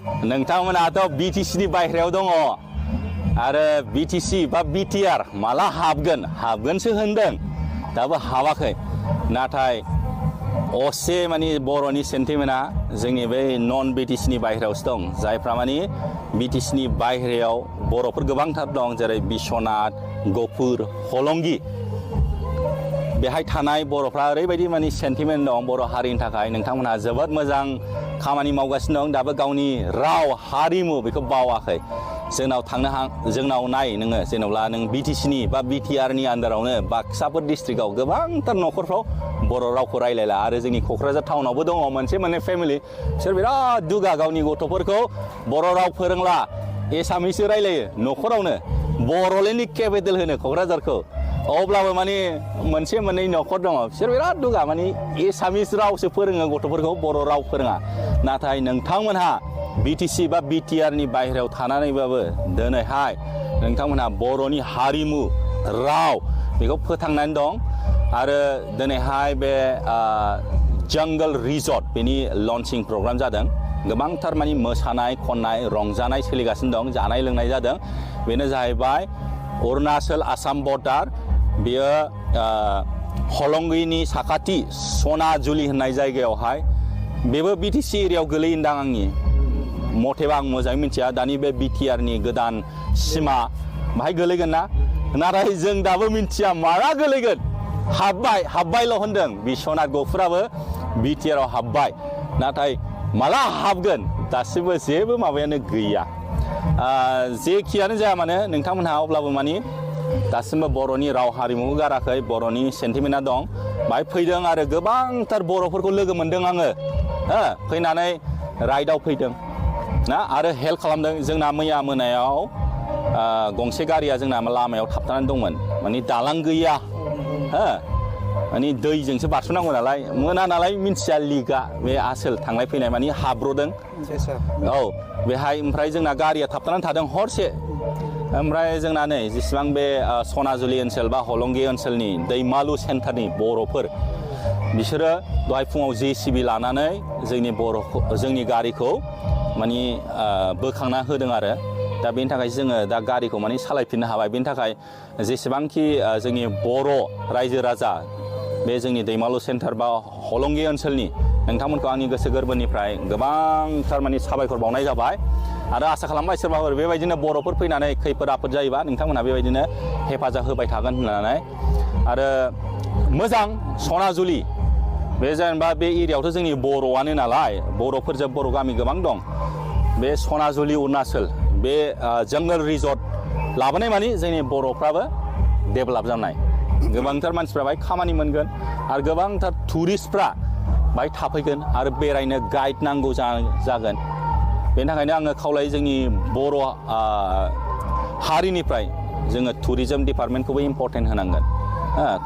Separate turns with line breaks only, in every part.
नोंथांमोनाथ' BTC नि बायह्रायाव दङ आरो BTC बा BTR माला हाबगोनसो होनदों दाबो हाबाखै नाथाय असे माने बर'नि सेन्टिमेन्टआ जोंनि बे नन BTC नि बायह्रायावसो दं जायफ्रा माने BTC नि बायह्रायाव बर'फोर गोबांथार दं जेरै बिश्वनाथ गफुर हलंगि बेहाय थानाय बर'फ्रा ओरैबायदि माने सेन्टिमेन्ट दं बर' हारिनि थाखाय नोंथांमोनहा जोबोद मोजां खामानि मावगासिनो दं दाबो गावनि राव हारिमु बेखौ बावाखै जोंनाव नाय नोङो जेनेबा नों BTC नि बा BTR नि आन्दारावनो बाक्साफोर डिस्ट्रिक्टआव गोबांथार न'खरफ्राव बर' रावखौ रायलायला आरो जोंनि क'क्राझार टाउनावबो दङ मोनसे मोननै फेमिलि बिसोर बिराद दुगा गावनि गथ'फोरखौ बर' राव फोरोंला एसामिससो रायलायो न'खरावनो बर'लेण्डनि केपिटेल होनो क'क्राझारखौ अब्लाबो माने मोनसे मोननै न'खर दङ बिसोर बिराद दुगा माने एसामिस रावसो फोरोङो गथ'फोरखौ बर' राव फोरोङा नाथाय नोंथांमोनहा BTC बा BTR नि बायह्रायाव थानानैबाबो दिनैहाय नोंथांमोनहा बर'नि हारिमु राव बेखौ फोथांनानै दं आरो दिनैहाय बे जंगल रिजर्ट बेनि लन्चिं प्रग्राम जादों गोबांथार माने मोसानाय खननाय रंजानाय सोलिगासिनो दं जानाय लोंनाय जादों बेनो जाहैबाय अरुणाचल आसाम बर्डार बेयो हलंगिनि साखाथि सनाजुलि होननाय जायगायावहाय बेबो BTC एरियायाव गोलैयोदां आंनि मथेबा आं मोजाङै मिथिया दानि बे BTR नि गोदान सिमा बाहाय गोलैगोन ना नाथाय जों दाबो मिथिया माला गोलैगोन हाबबायल' होनदों बिश्वनाथ गफुराबो BTR आव हाबबाय नाथाय माला हाबगोन दासिमबो जेबो माबायानो गैया जेखियानो जाया मानो नोंथांमोनहा अब्लाबो माने दासिमबो बर'नि राव हारिमुखौ गाराखै बर'नि सेन्टिमेन्टआ दं बाहाय फैदों आरो गोबांथार बर'फोरखौ लोगो मोनदों आङो फैनानै राइडआव फैदों ना आरो हेल्प खालामदों जोंना मैया मोनायाव गंसे गारिया जोंना लामायाव थाबथानानै दंमोन माने दालां गैया माने दैजोंसो बारस'नांगौ नालाय मोना नालाय मिन्थिया लिगा बे आसोल थांलाय फैनाय माने हाब्र'दों औ बेहाय ओमफ्राय जोंना गारिया थाबथानानै थादों हरसे ओमफ्राय जोंना नै जेसेबां बे सनाजुलि ओनसोल बा हलंगि ओनसोलनि दैमालु सेन्टारनि बर'फोर बिसोरो दहाय फुङाव JCB लानानै जोंनि गारिखौ माने बोखांना होदों आरो दा बेनि थाखाय जोङो दा गारिखौ माने सालायफिननो हाबाय बेनि थाखाय जेसेबांखि जोंनि बर' रायजो राजा बे जोंनि दैमालु सेन्टार बा हलंगि ओनसोलनि नोंथांमोनखौ आंनि गोसो गोरबोनिफ्राय गोबांथार माने साबायखर बावनाय जाबाय आरो आसा खालामबाय सोरबाफोर बेबायदिनो बर'फोर फैनानै खैफोद आफोद जायोबा नोंथांमोनहा बेबायदिनो हेफाजाब होबाय थागोन होननानै आरो मोजां सनाजुलि बे जेनेबा बे एरियायावथ' जोंनि बर'आनो नालाय बर'फोरजों बर' गामि गोबां दं बे सनाजुलि अरुणाचल बे जंगल रिजर्ट लाबोनाय माने जोंनि बर'फ्राबो डेभेलप जानाय गोबांथार मानसिफ्रा बाहाय खामानि मोनगोन आरो गोबांथार टुरिस्टफ्रा बाहाय थाफैगोन आरो बेरायनो गाइड नांगौ जागोन बेनि थाखायनो आङो खावलायो जोंनि बर' हारिनिफ्राय जोङो टुरिजम डिपार्टमेन्टखौबो इम्परटेन्ट होनांगोन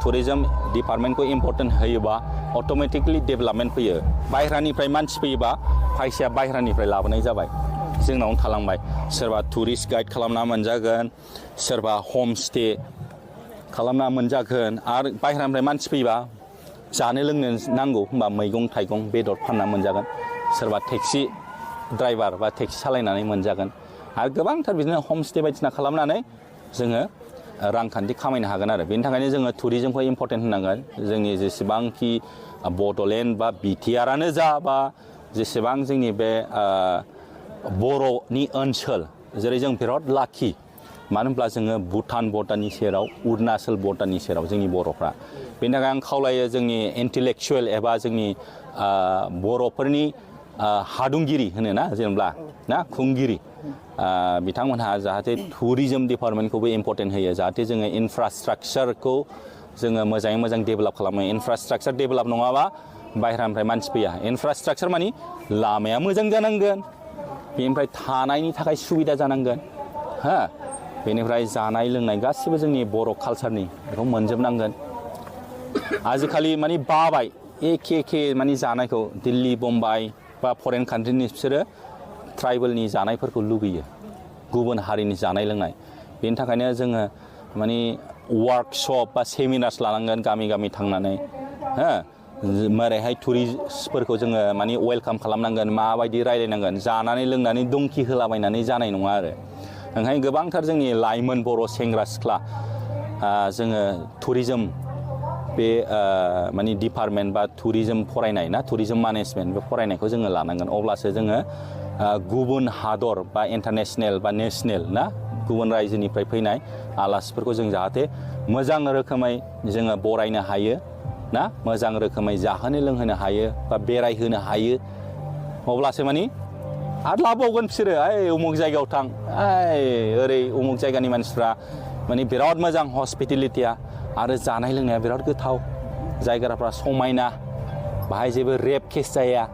टुरिजम डिपार्टमेन्टखौ इम्परटेन्ट होयोबा अट'मेटिकलि डेभेलपमेन्ट फैयो बायह्रानिफ्राय मानसि फैयोबा फैसाया बायह्रानिफ्राय लाबोनाय जाबाय जोंनावनो थालांबाय सोरबा टुरिस्ट गाइड खालामना मोनजागोन सोरबा हम स्टे खालामना मोनजागोन आरो बायह्रानिफ्राय मानसि फैयोबा जानो लोंनो नांगौ होनबा मैगं थाइगं बेदर फानना मोनजागोन सोरबा टेक्सि ड्राइभार बा टेक्सि सालायनानै मोनजागोन आरो गोबांथार बिदिनो हम स्टे बायदिसिना खालामनानै जोङो रांखान्थि खामायनो हागोन आरो बेनि थाखायनो जोङो टुरिजमखौ इम्परटेन्ट होनांगोन जोंनि जेसेबांखि बड'लेण्ड बा BTRआनो जा बा जेसेबां जोंनि बे बर'नि ओनसोल जेरै जों बिराद लाखि मानो होनब्ला जोङो भुटान बर्डारनि सेराव अरुणाचल बर्डारनि सेराव जोंनि बर'फ्रा बेनि थाखाय आं खावलायो जोंनि इन्टेलेक्सुवेल एबा जोंनि बर'फोरनि हादुंगिरि होनोना जेनेबा ना खुंगिरि बिथांमोनहा जाहाथे टुरिजम डिपार्टमेन्टखौबो इम्परटेन्ट होयो जाहाथे जोङो इनफ्रास्ट्राक्चारखौ जोङो मोजाङै मोजां डेभेलप खालामो इनफ्रास्ट्राक्चार डेभेलप नङाबा बायह्रानिफ्राय मानसि फैया इनफ्रास्ट्राक्चार मानि लामाया मोजां जानांगोन बेनिफ्राय थानायनि थाखाय सुबिदा जानांगोन बेनिफ्राय जानाय लोंनाय गासिबो जोंनि बर' कालचारनि बेखौ मोनजोबनांगोन आजिखालि माने बाबाय एखे माने जानायखौ दिल्ली बम्बाइ बा फरेन कान्ट्रिनि बिसोरो ट्राइबेलनि जानायफोरखौ लुगैयो गुबुन हारिनि जानाय लोंनाय बेनि थाखायनो जोङो माने वार्कशप बा सेमिनार्स लानांगोन गामि गामि थांनानै मारैहाय टुरिस्टफोरखौ जोङो माने वेलकाम खालामनांगोन, माबायदि रायलायनांगोन, जानानै लोंनानै दंखि होलाबायनानै जानाय नङा आरो। ओंखायनो गोबांथार जोंनि लाइमोन बर' सेंग्रा सिख्ला जोङो टुरिजम बे माने डिपार्टमेन्ट बा टुरिजम फरायनाय ना, टुरिजम मेनेजमेन्ट बे फरायनायखौ जोङो लानांगोन। अब्लासो जोङो गुबुन हादर बा इन्टारनेसनेल बा नेसनेल ना, गुबुन रायजोनिफ्राय फैनाय आलासिफोरखौ जों जाहाथे मोजां रोखोमै जोङो बरायनो हायो ना, मोजां रोखोमै जाहोनो लोंहोनो हायो बा बेरायहोनो हायो। अब्लासो माने आरो लाबावगोन बिसोरो, ओइ उमुक जायगायाव थां, ओरै उमुक जायगानि मानसिफ्रा माने बिराद मोजां हस्पिटेलिटिया, आरो जानाय लोंनाया बिराद गोथाव, जायगाफ्रा समायना, बाहाय जेबो रेप केस जाया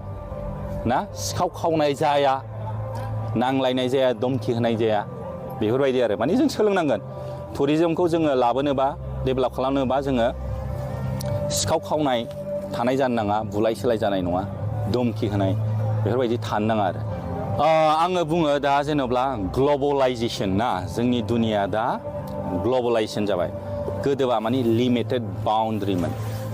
ना, सिखाव खावनाय जाया, नांलायनाय जाया, धमकि होनाय जाया, बेफोरबायदि आरो। माने जों सोलोंनांगोन टुरिजमखौ जोङो लाबोनोबा, डेभेलप खालामनोबा जोङो सिखाव खावनाय थानाय जानो नाङा, बुलाय सोलाय जानाय नङा, धमकि होनाय बेफोरबायदि थानो नाङा आरो। आङो बुङो दा जेनेब्ला ग्लबेलाइजेसन ना, जोंनि दुनिया दा ग्लबेलाइजेसन जाबाय। गोदोबा माने लिमिटेड बाउन्ड्रिमोन।